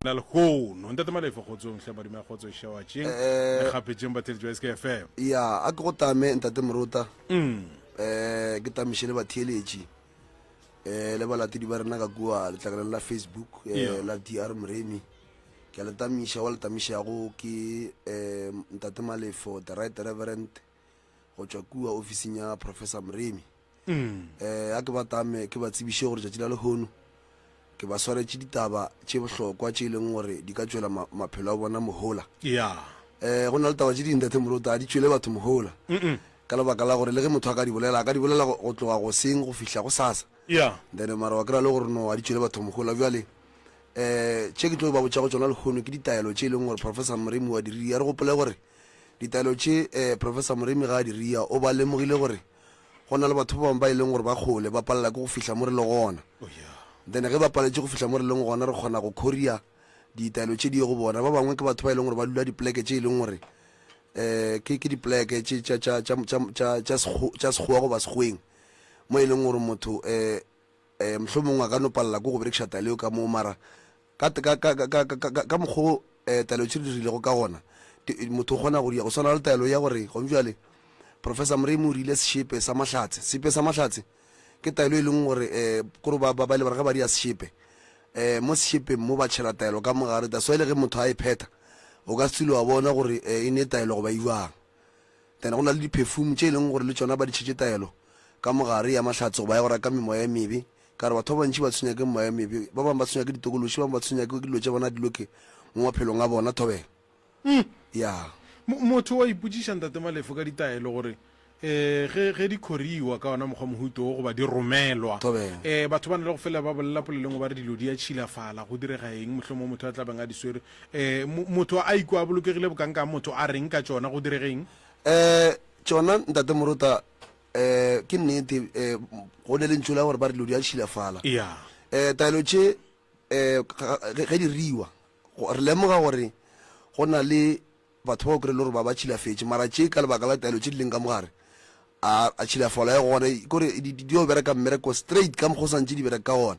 La lehono. Ntate Malefo kgotsong hle madume a kgotso šewatšeng Eh. le kgapetšeng batheletši ba SKFM. Ya, a ke go tame ntate Morota. Mm. Eh, ke tamiše le batheeletši eh le balatedi ba rena ka kua letlakaleng la Facebook eh, Yeah. la DR Moremi. Ke a le tamiša wa le tamišago ke eh ntate Malefo the right reverend go tšwa kua ofising ya Professor Moremi. Mm. Eh a ke ba tame ke ba tsebiše gore tšatši la lehono ke ba swaretše ditaba tše bohlokwa tše e leng gore di ka tšwela ma, maphelo a bona mohola. Yeah. Eh go na le taba tše dingwe ntate Morota a di tšwele batho mohola. Mm. Ka lebaka la gore le ge motho a ka di bolela a ka di bolela go, go tloga goseng go fihla go sasa. Yeah. Then mara wa kry-a le gore no a di tšwele batho mohola bjale eh tše ke tlo ba botša go tšona lehono ke ditaelo tše e leng gore Professor Moremi wa di ria. Re gopole gore ditaelo tše eh Professor Moremi ga a di ria o ba lemogile gore Go na le batho ba bangwe ba e leng gore ba kgole, ba palela ke go fihla mo re lego gona. Oh, yeah. Then ge ba paletše go fihla mo re leng gona, re kgona go courier ditaelo tše di ye go bona. Ba bangwe ke batho ba e leng gore ba dula dipoleke tše e leng gore um ke ke dipoleke tše tša tša tša tša tša tša sekgo tša sekgowa goba sekgoweng mo e leng gore motho um um mohlomongwe a ka no palela ke go berekiša taelo eo ka moo mara Ka, ka, ka, ka, ka, ka, ka, ka mokgwa wo eh, taelo tše di dirilego ka gona, di, motho o kgona go dia. Go swana le taelo ya gore gong bjale Professor Moremi o rile sešepe sa mahlatse. Sepe sa mahlatse ke taelo e leng gore eh, kore ba, ba, ba ile ba re ge ba dia sešepe eh, mo sešepeng mo ba tšhela taelo ka mogare. That's why le ge motho a e phetha o ka se tswile wa bona gore eh, e ne taelo goba e jwang. Then go na le di-perfume tše e leng gore le tšona ba di tšhetše taelo ka mogare ya mahlatse goba ya go raka memoya e mebe. Ka gore batho ba bantši ba tshwenya ke memoya e mebe, ba bangwe ba tshwenya ke ditokološi, ba bangwe ba tshwenya ke dilo tša bona di loke mo maphelong a bona. Thobela. Ya. Motho wa ipotšiša Ntate Malefo ka ditaelo gore um ge ge di khoriwa ka ona mokgwa mohuto wo goba di romelwa Thobela. um batho ba na le go fela ba bolela polelo engwe ba re dilo di a tšhilafala go direga eng mohlomongwe motho a tla beng a di swere um motho a ikwa a bolokegile bokankang motho a reng ka tšona go direge eng? Um tšona Ntate Morota um ke nnete um go ne lentšu la gore ba re dilo di a tšhilafala. Ya. Um taelo tše um ge di riwa re lemoga gore go na le Batho ba o kry-e le gore ba ba tšhilafetše, mara tše ka lebaka la taelo tše di leng ka mogare, a, a tšhilafalo ya gona, kore di, di, di yo bereka mmereko straight ka mokgwa o santše di bereka ka gona.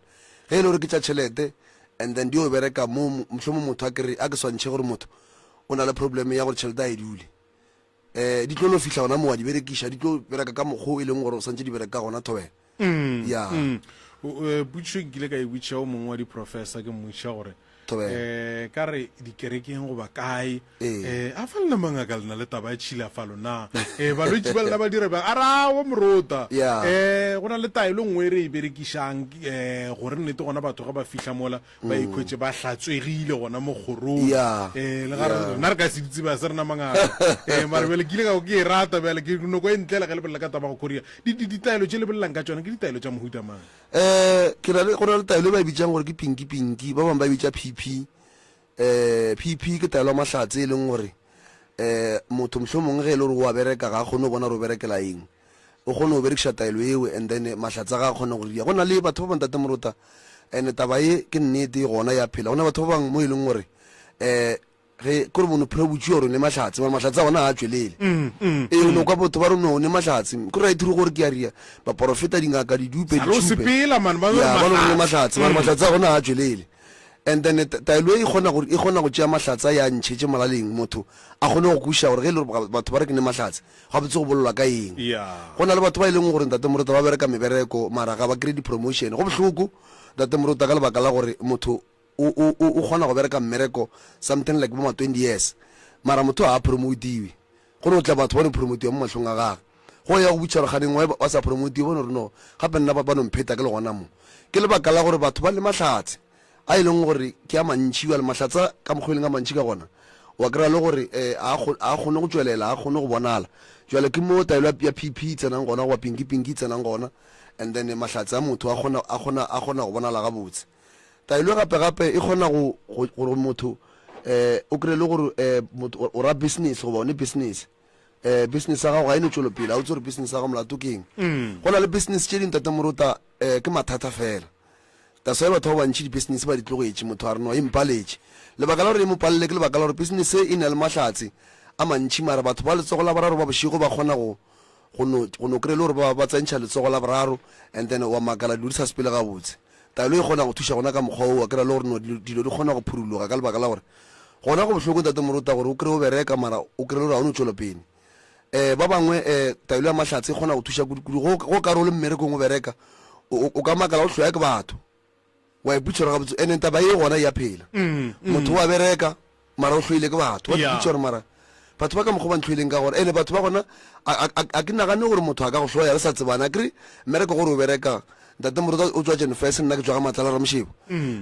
Ge e le gore ke tša tšhelete, and then di yo bereka mo, mohlomong motho a kry, a ke swantšhe gore motho o na le problem ya gore tšhelete a e dule. Um di tlo no fihla gona mo wa di berekiša, di tlo bereka ka mokgwa o e leng gore o santše di bereka ka gona, thobela. Ya. Mm. O, eh, Potšišo nkile ka e botšiša o mongwe wa di-professor, ke mmotšiša gore Thobela. eh ka re dikerekeng goba kae Ee. eh a fa lena mangaka lena le taba ya tšhilafalo na eh balwetši ba lena ba dire bjang a re awa morota Ya. eh go na le taelo nngwe e re e berekišang eh gore nnete gona batho ga ba fihla mola ba ikhwetše ba hlatswegile gona mo kgorong Ya, eh le ga re ya. rena re ka se di tseba se rena mangaka eh mara bjale ke ile ka ke e rata bjale ke noko e ntlela ge le bolela ka taba go korea Di di ditaelo tše le bolelang ka tšona ke ditaelo tša mohuta mang? Eh ke na le go na le taelo e ba e bitsang gore ke pinki pinki ba bangwe ba e bitša PP eh PP ke taelo ya mahlatse e leng gore eh motho mohlomongwe ge e le gore o a bereka ga a kgone go bona gore o berekela eng o kgone go berekiša taelo eo and then mahlatse a ga a kgone go ria go na le batho ba bangwe tate morota and taba ye ke nnete gona ya phela go na batho ba bangwe mo e leng gore eh ge kore mono phela botšiwa gore ne mahlatse mara mahlatse a gona ga a tšwelele ee o no kwa batho ba re no ne mahlatse kore a ithure gore ke a ria baporofeta dingaka didupe Sa le o ditšhupe sepela man ba ya ba no re ne mahlatse mahlatse mara mahlatse a gona ga a tšwelele and then taelo e kgona gore e kgona go tšea mahlatse a ya ntšhetše molaleng motho a kgone go kwešiša gore ge e le gore batho ba re ke ne mahlatse gabotse go bolelwa ka eng ya go na le batho ba e leng gore ntate morota ba bereka mebereko mara ga ba kry di-promotion go bohloko ntate morota ka lebaka la gore motho o, o, o, o kgona go bereka mmereko something like bo ma 20 years mara motho ga a promotiwe go no tla batho ba no promotiwa mo mahlong a gage go ya go butša gore kganeng wa ba sa promotiwe ba no re no gape nna ba ba no mpheta ke le gona mo ke lebaka la gore batho ba le mahlatse a e leng gore ke a mantši bjale mahlatsa ka mokgwa e leng a mantši ka gona wa kry-a le gore um a kgone go tšwelela a kgone go bonala jale ke mo taelo ya pp e tsenang gona goba pinki pinki e tsenang gona and then mahlatse a motho a kgona a kgona a kgona go bonala gabotse Taelo gape gape e kgona go gore motho um o kry-e le gore um motho o ra business goba one business um business ya gago ga e no tšwelo pele, ga o tse gore business ya gago molato ke eng. Mm. Go na le business tše ding Tate Morota um ke mathata fela. That's why batho ba bantši di-business ba di tlogetše, motho a re no e mpaletše. Lebaka la gore e mo palele ke lebaka la gore business e na le mahlatse a mantši mara batho ba letsogo la boraro ba bošego ba kgona go go no go no kry-e le gore ba ba tsentšha letsogo la boraro and then wa makala dilo di sa sepele gabotse. Taelo e kgona go thuša gona ka mokgwa wo, wa kry-a le gore no dilo dilo di kgona go phuruloga ka lebaka la gore gona go bohloko Ntate Moruta gore o kry-e o bereka mara o kry-e le gore ga o no tšwelopele. Um ba bangwe um taelo ya mahlatse e kgona go thuša kudu-kudu go go ka re o le mmerekong o bereka o o ka makala o hloya ke batho wa ipotša gore gabotse ene taba ye gona e a phela motho wa bereka mara o hloile ke batho wa ipotša gore mara batho ba ka mokgwa ba ntlhoileng ka gore ene batho ba gona a ke nagane gore motho a ka go hloya re sa tsebana a kere mmereko gore o bereka ntate morota o tswa jenfes nna ke tswa ga matlala ramošebo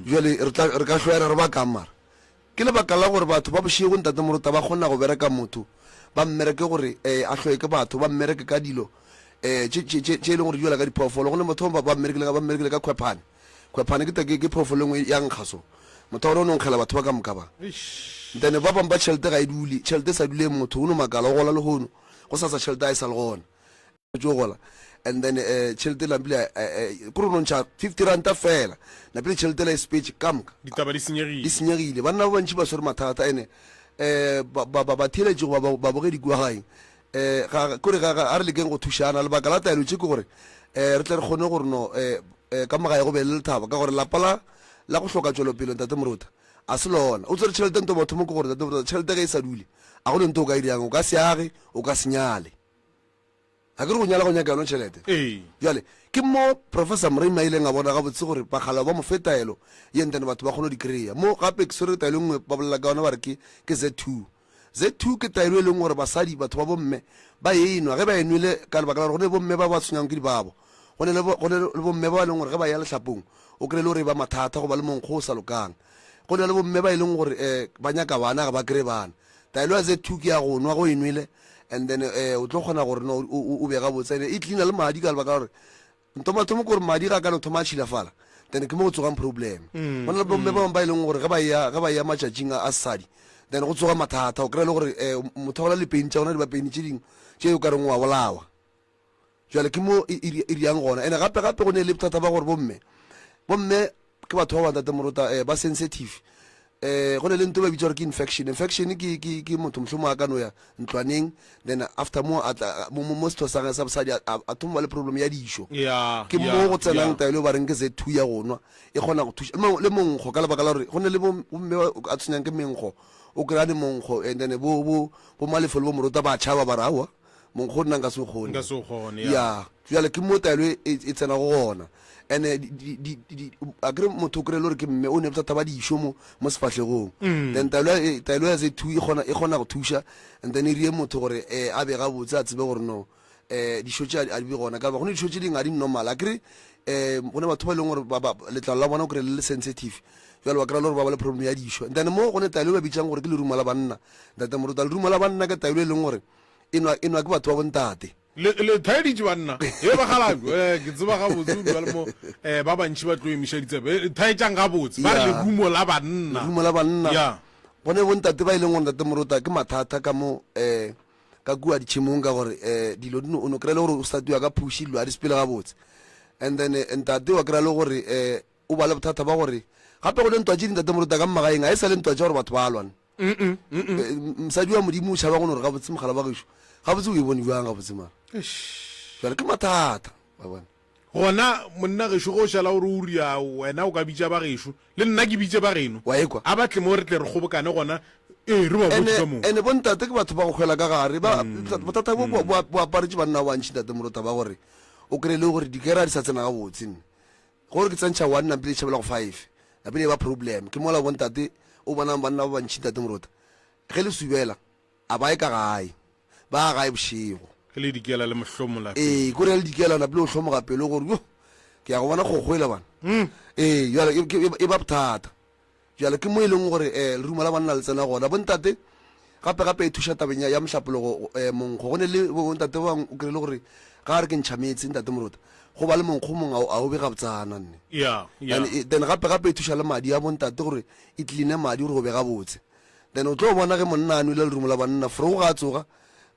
jale re ka hloyana re ba kang mara Ke lebaka la gore batho ba bošego Ntate Morota ba kgona go bereka motho, ba mmereke gore a hloye ke batho, ba mmereke ka dilo tše, tše, tše, tše e leng gore di wela ka diphoofolo. Go ne motho ba, ba mmerekile ka, ba mmerekile ka khwephane. Khwephane ke, ke, ke phoofolo e nngwe ya nkga so. Motho wa gona o no nkgela batho ba ka moka ba. Then ba bangwe ba tšhelete ga e dule, tšhelete e sa dule motho o no makala, o gola lehono, gosasa tšhelete ga e sa le gona. Tšo gola and then eh tšhelete napile eh, eh kore no ntšha 50 ranta fela napile tšhelete la e sepetše ka moka ditaba di senyegile di senyegile banna ba bantši ba swere mathata ene eh ba ba ba theeletše goba babogedi kua gae eh ga kore ga a re lekeng go thušana lebaka la taelo tše ke gore eh re tle re kgone gore no eh, eh ka mogae go be le lethabo ka gore lapa la la go hloka tšwelopele ntate morota a se lona o tsere tšhelete nto batho mo ke gore ntate morota tšhelete ge e sa dule a go ne nto o ka e dirang o ka se age o ka se nyale Ga ke re go nyala go nyaka yona tšhelete? Ee. Bjale, ke mo Professor Moremi a ileng a bona gabotse gore bakgalabje ba mo fe taelo ye and then batho ba kgone go di kry-a. Mo gape ke swere taelo e nngwe ba bolela ka yona ba re ke, ke Z2. Z2 ke taelo e leng gore basadi, batho ba bomme, ba e nwa. Ge ba e nwele ka lebaka la gore go ne bomme ba ba tshwenyang ke dibabo. Go ne le, go ne le bomme ba e leng gore ge ba eya lehlapong o kry-e le gore e ba mathata, go ba le monkgo o sa lokang. Go na le bomme ba e leng gore um ba nyaka bana ga ba kry-e bana. Taelo ya Z2 ke ya go nwa ge o e nwele and then eh, o tlo kgona gore no o be gabotse and e cleana le madi ka lebaka la gore nto mathomo ke gore madi ga ka no thoma a tšhilafala then ke mo go tsogang problem mm, go na le bomme mm. ba bangwe ba e leng gore ge ba ya ge ba ya matšatšing a sesadi then go tsoga mathata o kry-a le gore um motho wa gola le peini tša gona di ba peini tše dingwe tše o ka reng wa bolawa Jwale ke mo e, e, e riang gona. Ene gape gape go ne le bothata ba gore bomme, bomme ke batho ba bantate morota eh, ba sensitive. Eh, go ne le nto ba bitsa gore ke infection. Infection ke ke ke motho mohlomong a ka no ya ntlwaneng then after mo a tla mo mo setho sa gagwe sa bosadi a a thoma ba le problem ya dišo. Yeah, Ke mo yeah, go tsenang yeah. taelo ba reng ke Z2 ya go nwa e kgona go thuša le le monkgo ka lebaka la gore go ne le bomme ba a tshwenyang ke menkgo o kry-a ne monkgo and then bo bo bo malefo le bo morota ba tšhaba ba re aowa monkgo nna nka se o kgone Nka se o kgone, ya. ya jale ke mo taelo e, e e tsenago gona and-e a kere motho o kry-e le gore ke mme o ne bothata ba dišo mo mo sefahlegong Mm. then taelo ya- e- taelo ya z2 e kgona e kgona go thuša and then e rie motho gore um a be gabotse a tsebe gore no um dišo tše a di be gona ka go ne dišo tše dingwe ga di normal a kere um go ne batho ba e leng gore ba- ba- letlalo la bona o kry le le sensitive jale ba kry-a le gore ba ba le problem ya dišo and then mo go ne taelo e ba bitsang gore ke lerumo la banna ntate moruta lerumo la banna ke taelo e leng gore E nwa, e nwa ke batho ba bontate. Le, le thaeditše banna. He bakgalabje, eh, ke tseba gabotse o dula le mo, eh, ba bantši ba tlo emiša ditsebe. Eh, thaetšang gabotse. Ba re Ya. lerumo la banna. Lerumo la banna. Ya. Gone bontate ba e leng gore ntate Morota ke mathata ka mo, eh, ka kua ditšhemong ka gore, eh, dilo di no, o no kry-a le gore o statiwa ka phuši, dilo ga di sepele gabotse. And then, eh, ntate wa kry-a le gore, eh, o ba le bothata ba gore, gape go ne ntwa tše ding ntate Morota ka magaeng, ga e sa le ntwa tša gore batho ba lwa. Eh, mosadi wa modimo o tšhaba go no re gabotse mogala wa gešo gabotse o e bone bjang gabotse mara jale ke mathata wa bona gona monna gešo ge o šala gore o ria wena o ka bitša ba gešo le nna ke bitše ba geno wa ekwa a batle mo re tle re kgobokane gona ee re ba botse ka moo ene bontate ke batho ba go hwela ka gare ba bothata bo bo bo aparetše banna ba bantši ntate morota ba gore o kry-e le gore dikera di sa tsena gabotse nne Gore ke tsentšha one napile e tšhabela go five napile e ba problem ke mola bontate o bonang banna ba bantši ntate Morota ge le subela a ba ye ka gae ba ya gae bošego. Ge le dikela le mohlomola pelo. Ee kore le dikela napile o hlomoga pelo gore yo ke ya go bona kgokgo ela bana ee jale e ba bothata. Bjale ke mo e leng gore eh, lerumo la banna le tsena gona. Bontate gape gape e thuša tabeng ya, ya mohlapologo eh, monkgo. Go ne le bontate ba bangwe o kry-e le gore ga a re ke ntšha meetse ntate Morota, go ba le monkgo mongwe a o be gabotsana nne. Yeah, yeah. And, e, then gape gape e thuša le madi a bontate gore e cleane madi gore go be gabotse. Then o tlo bona ge monna a nwele lerumo la banna, forogo ga a tsoga,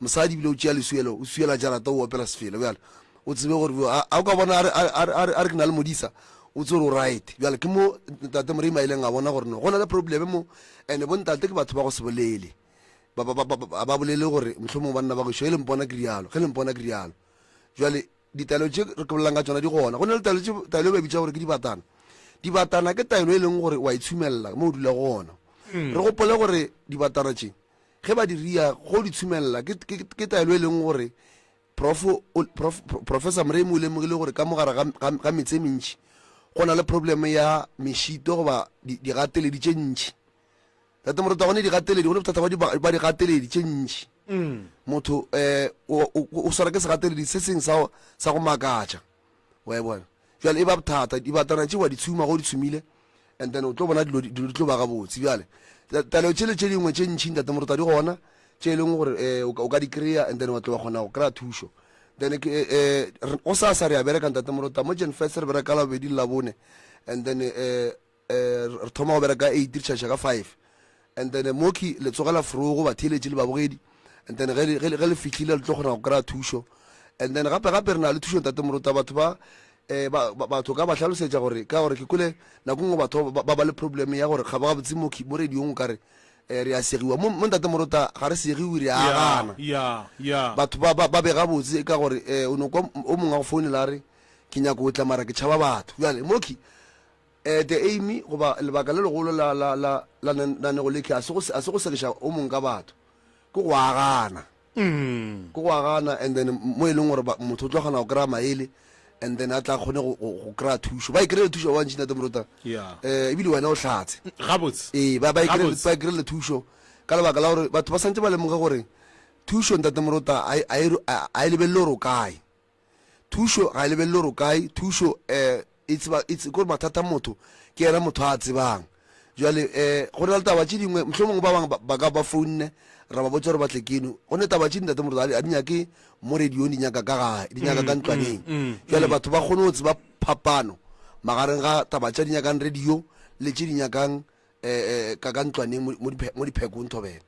Mosadi ebile o tšea lesuelo, o suela jarata, o opela sefela. Bjale o tsebe gore a, a o ka bona a re, a re, a re, a re ke na le modisa, o tsebe gore o right. Bjale ke mo Ntate Moremi a ileng a bona gore no, go na le probleme mo, and bontate ke batho ba go se bolele. Ba, ba, ba, ba, ba, ba bolele gore mohlomong banna ba gešo, ge le mpona ke rialo, ge le mpona ke rialo. Bjale ditaelo tše re ke bolelang ka tšona di gona. Go na le taelo tše, taelo e ba bitša gore ke dibatana. Dibatana ke taelo e leng gore wa e tshumelela mo o dula gona. Re gopole gore dibatana tše ge ba di ria go di tshumelela ke, ke, ke taelo e leng gore Prof, o, Prof, Professor Moremi o lemogile gore ka mo gare ga, ga, ga metse e mentši go na le problem ya mešito goba di, digateledi tše ntši. Tate Morota, go ne digateledi, go ne bothata ba di, ba digateledi tše ntši. Motho um o, o, o swara ke segateledi se seng sa, sa go makatša. Wa e bona? Bjale e ba bothata, dibatana tše wa di tshuma, ge o di tshumile, and then o tlo bona dilo dilo di tlo ba gabotse. Bjale taelo tšele tše dingwe tše ntši ntate Morota di gona tše e leng gore um o ka di kry-a and then wa tlo wa kgona go kry-a thušo. Then ke um go sasa re a bereka ntate Morota, mo Jan First re bereka ka Labobedi le Labone, and then um re thoma go bereka ka eight re tšhaša ka five and then moki le tsogela forogo batheeletši le babogedi and then ge le fihlile le tlo kgona go kry-a thušo and then gape gape re na le thušo ntate Morota batho ba um batho ka ba hlalosetša gore ka gore ke kwele nako nngwe batho ba ba le problem ya gore ga ba gabotse moki mo radiong o kare um re a segiwa mo ntate Morota ga re segiwe re a agana batho ba be gabotse ka gore um o no kwa o mongwe a go founela a re ke nyako o tla mara ke tšhaba batho bjale moki Eh, the aim goba lebaka le legolo la, la, la, la nanego le ke a se go, a se go segiša o mong ka batho, ke go agana. Ke go agana and then mo e leng gore motho o tlo kgona go kry-a maele and then a tla kgone go, go, go kry-a thušo. Ba e kry-ile thušo ba bantši Ntate Morota. Yeah. Eh, ebile wena o hlatse. Gabotse. Ee, ba, ba e kry-ile, Gabotse. ba e kry-ile thušo ka lebaka la gore batho ba santse ba lemoge gore thušo Ntate Morota a e, a e, a e lebelele gore o kae. Thušo ga e lebelele gore o kae, thušo um e tseba e tse, kore mathata a motho ke yena motho a tsebang. Jwale um go na le taba tše dingwe mohlomongwe ba bangwe ba ka ba founne ra ba botša gore ba tle keno. Go ne taba tše ntate Morota a di nyake mo radiong, di nyaka ka gae, di nyaka ka ntlwaneng. Jwale batho ba kgone go tseba phapano magareng ga taba tša di nyakang radio le tše di nyakang um ka ka ntlwaneng mo diphekong thobela.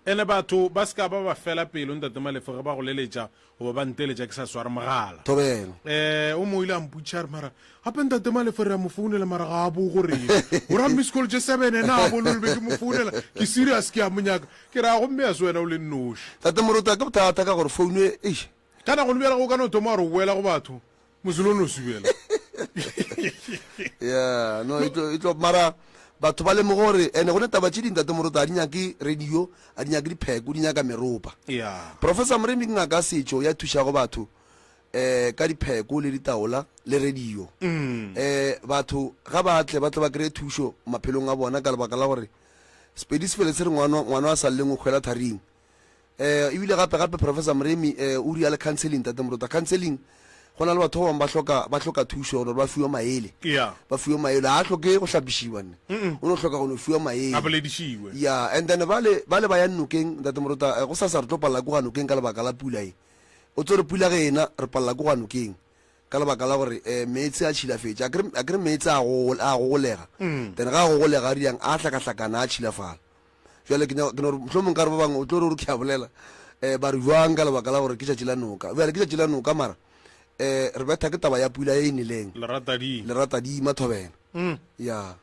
Ene batho ba se ka ba ba fela pelo Ntate Malefo ge ba go leletša goba ba nteletša ke sa sware mogala. Thobela. Eh, o mongwe o ile a mpotšiša a re, Mara gape Ntate Malefo re a mo founela mara ga a bo go rena. O ra miss call tše seven ena a bone gore be ke mo founela. Ke serious ke a mo nyaka. Ke re a gomme a se wena o le nnoši. Tate Moruti, ke bothata ka gore founu e, eish. Kana gone bjale go ka no thoma wa re o boela go batho, moselo o no subela. Yeah, no, e tlo, e tlo, mara batho ba lemoge gore ene go ne taba tše ding tate Moruti a di nyake radio, a di nyake dipheko, di nyaka meropa. Yeah. Professor Moremi ke ngaka ya setšo ya thušago batho eh ka dipheko le ditaola le radio. Eh batho ga ba tle ba tle ba kry-e thušo maphelong a bona ka lebaka la gore Sepedi se fele se re ngwana ngwana a sa lleng o hwela tharing. Eh, ebile gape gape Professor Moremi eh, o ria le counseling tate Morota. Counseling go na le batho ba bangwe ba hloka ba hloka thuso gore ba fiwe maele. Yeah. Ba fiwe maele, a hloke go hlapišiwa nne. O no hloka go no fiwa maele. A boledišiwe. Yeah, and then bale bale ba ya nokeng ntate Morota, eh, go sasa re tlo palela ko ga nokeng ka lebaka la pula e. O tsore pula ge ena re palela ko ga nokeng ka lebaka la gore eh, meetse a tšhilafetše. Akere akere meetse a go a gogolega. Then ga a gogolega a riang a hlakahlakana a tšhilafala. Bjale ke nyaka, ke no re mohlomong ka re ba bangwe o tlo re o re ke a bolela um ba re bjang ka lebaka la gore ke tšatši la noka. Bjale ke tšatši la noka mara um re betha ke taba ya pula e e neleng. Leratadima. Leratadima thobela. Ya.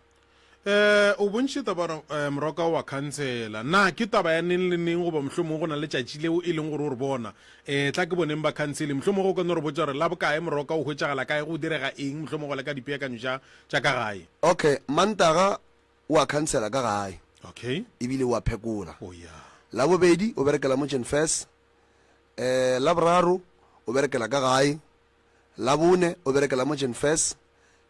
Um o bontšhitše taba gore um Moroka o a khansela. Na ke taba ya neng le neng goba mohlomongwe go na le tšatši leo e leng gore o re bona um tla ke boneng ba khansele. Mohlomongwe o ka no re botša gore la bokae Moroka o hwetšagala kae, go direga eng mohlomongwe go le ka dipeakanyo tša tša ka gae. Okay, Mantaga O a khansela ka gae. Okay. Ebile o a phekola. Oh yeah. Labobedi o berekela mo Jenfes. Eh, Laboraro o berekela ka gae. Labone o berekela mo Jenfes.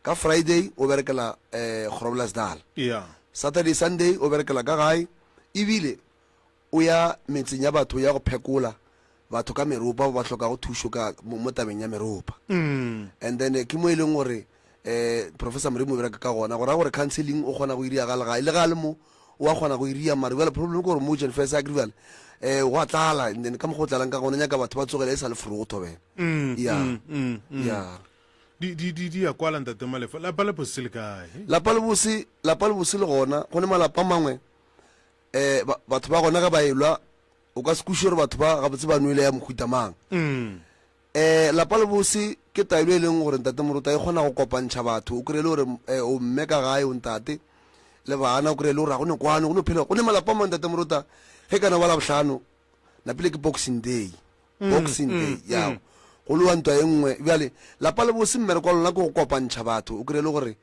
Ka Friday o berekela eh Groblersdal. Yeah. Saturday Sunday o berekela ka gae. Ebile O ya metseng ya batho ya go phekola batho ka meropa ba ba hlokago thušo ka mo tabeng ya meropa. And then ke mo e leng gore um Professor Moremi o bereka ka gona, go raya gore counseling o kgona go e ria ga legae, le ga a le mo o a kgona go e ria, mara bjale problem ke gore mo Jan First Agri bjale um go a tlala, and then ka mokgwa o tlalang ka gona nyaka batho ba tsogele e sa le frogo thobela. Ya, ya. Di, di, di, di ya kwala Ntate Malefo. Lapa le bose le kae? Lapa le bose, lapa le bose le gona, go ne malapa a mangwe um batho ba gona ge ba elwa o ka se kwešiše gore batho ba gabotse ba nwele ya mohuta mang. Um lapa le bose ke taelo e leng gore ntate Morota e kgona go kopantšha batho, o kry-e le gore o mme ka gae o ntate le bana, o kry-e le gore ga go ne kwano, go no phela go ne malapa a mangwe ntate Morota ge kana ba Labohlano napile ke boxing day, boxing day ya go lowa ntwa e nngwe. Bjale lapa le bose mmereko wa lona ke go kopantšha batho, o kry-e le gore.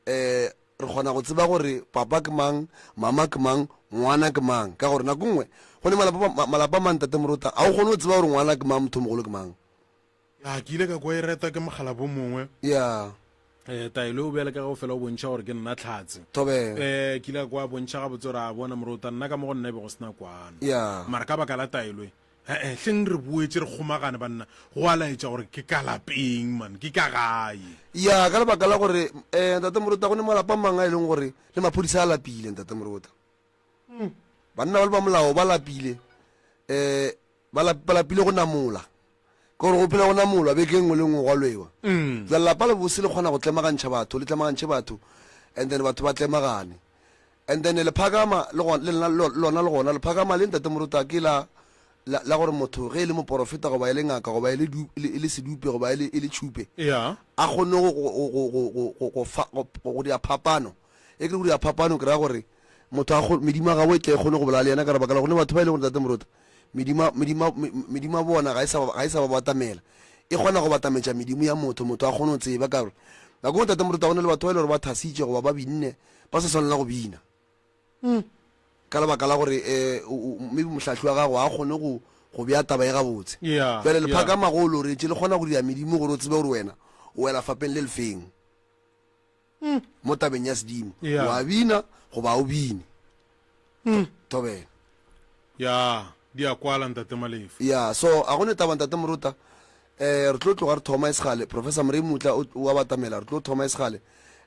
um re kgona go tseba gore papa ke mang, mama ke mang, ngwana ke mang. Ka gore nako nngwe go ne malapa malapa a mang tate Morota ga o kgone go tseba gore ngwana ke mang, motho mogolo ke mang. Ya, ke ile ka kwa e reta ke mokgalabo mongwe. Ya. Eh, taelo o bjale ka ge o fela o bontšha gore ke nna tlhatse. Thobela. Eh, ke ile ka kwa a bontšha gabotse gore a bona Morota nna ka mo go nna e be go sena kwano. Ya. Mara ka baka la taelo e, e-e, hleng re boetše re kgomagane banna, go a laetša gore ke ka lapeng man, ke ka gae. Ya, ka lebaka la gore eh ntate Morota go ne malapa a mang a e leng gore le maphodisa a lapile ntate Morota. Banna ba le ba molao ba lapile eh Ba lapile go namola. Ke gore go phela go namolwa beke e nngwe le nngwe gwa lwewa. Jwale lapa le bose le kgona go tlemagantšha batho, le tlemagantšhe batho and then batho ba tlemagane. And then lephakama le gona, le lona, lona le gona lephakama le ntate Moruta ke la, la, la gore motho ge e le moporofeta goba e le ngaka goba e le, e le sedupe goba e le, e le tšhupe, a kgone go, go, go, go, go, go, go, fa, go, go dira phapano. E ke re go dira phapano ke ra gore motho a kgo, medimo ya gagwe e tle e kgone go bolaya le yena ka lebaka la gore ne batho ba e leng gore ntate Moruta Medimo, medimo, medimo ya bona ga e sa, ga e sa ba batamela. E kgona go batametša medimo ya motho, motho a kgone go tseba. Ka gore nako nngwe Tate Moruta go na le batho ba e le gore ba thasitše goba ba binne ba sa swanela go bina. Ka lebaka la gore um maybe mohlahli wa gago ga a kgone go, go bea taba e gabotse. Yeah, Bjale yeah. lephakama go o loretše le kgona go dira medimo gore o tsebe gore wena o wela fapeng le lefeng. Mo tabeng ya sedimo, Yeah. o a bina goba o bine. Thobela. Ya, di a kwala Ntate Malefu. Ya, so a go ne taba Ntate Morota. Eh, re tlo tloga re thoma e segale. Professor Moremi Mutla o o a batamela. Re tlo thoma e segale.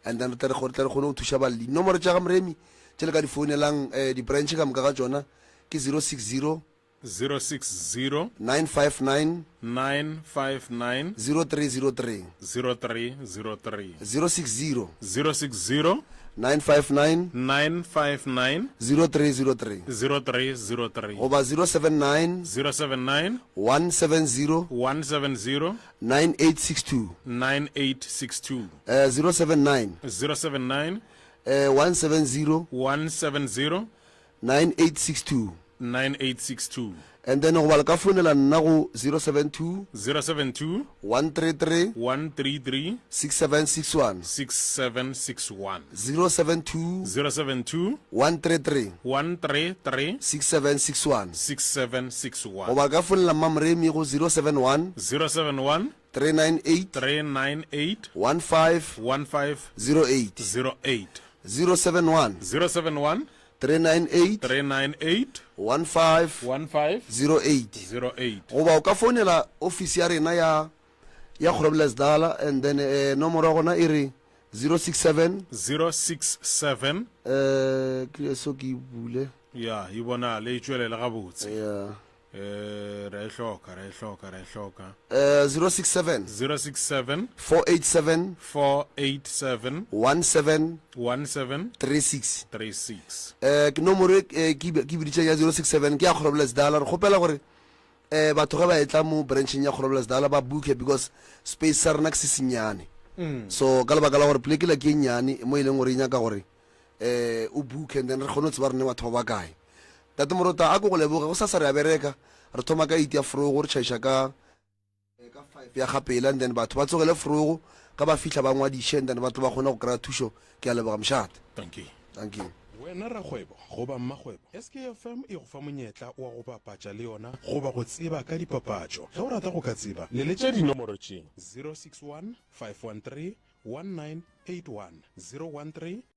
And then re tle re kgone tle re kgone go thuša balli. Dinomoro tša ga Moremi tše le ka di founelang eh di-branch ka moka ga tšona ke 060 060 959 959 0303 0303 060 060 959 959 0303 0303 goba 079 079 170 170 9862 9862 eh 079 079 eh 170 170 9862 9862. And then goba le ka founela nna go 072 072 133 133 6761 6761 072 072 133 133 6761 6761 goba ka founela Mmamoremi go 071 071 398 398 15 15 08 08 071 071 398 398 15 15 08 08 goba o ka founela ofisi ya rena ya ya Groblersdal and then eh, nomoro ya gona e re 067 067 eh ke so ke e bule ya e bonale e tšwelele gabotse yeah Eh, ra e hloka, ra e hloka, ra e hloka. Eh, 067 067 487 487 17 17 36 36. Eh, ke nomoro e eh, ke ke biditšeng ya 067 ke ya Groblersdal. Re kgopela gore eh batho ge ba etla mo brancheng ya Groblersdal ba booke because space sa rena ke se sennyane. So ka lebaka la gore pleke la ke e nnyane mo e leng gore e nyaka gore eh o booke and then re kgone go tseba rene batho ba ba kae. Tate Morota, a ko go leboge. Gosasa re a bereka. Re thoma ka eight ya frogo, re tšhaiša ka ka five ya gapela and then batho ba tsogele frogo ge ba fihla ba ngwadiše and then ba tle ba kgone go kry-a thušo. Ke a leboga mošate. Thank you. Thank you. Wena rakgwebo goba mmakgwebo, SKFM e go fa monyetla wa go bapatša le yona goba go tseba ka dipapatšo. Ge o rata go ka tseba, leletša dinomoro tše, 061 513 1981, 013.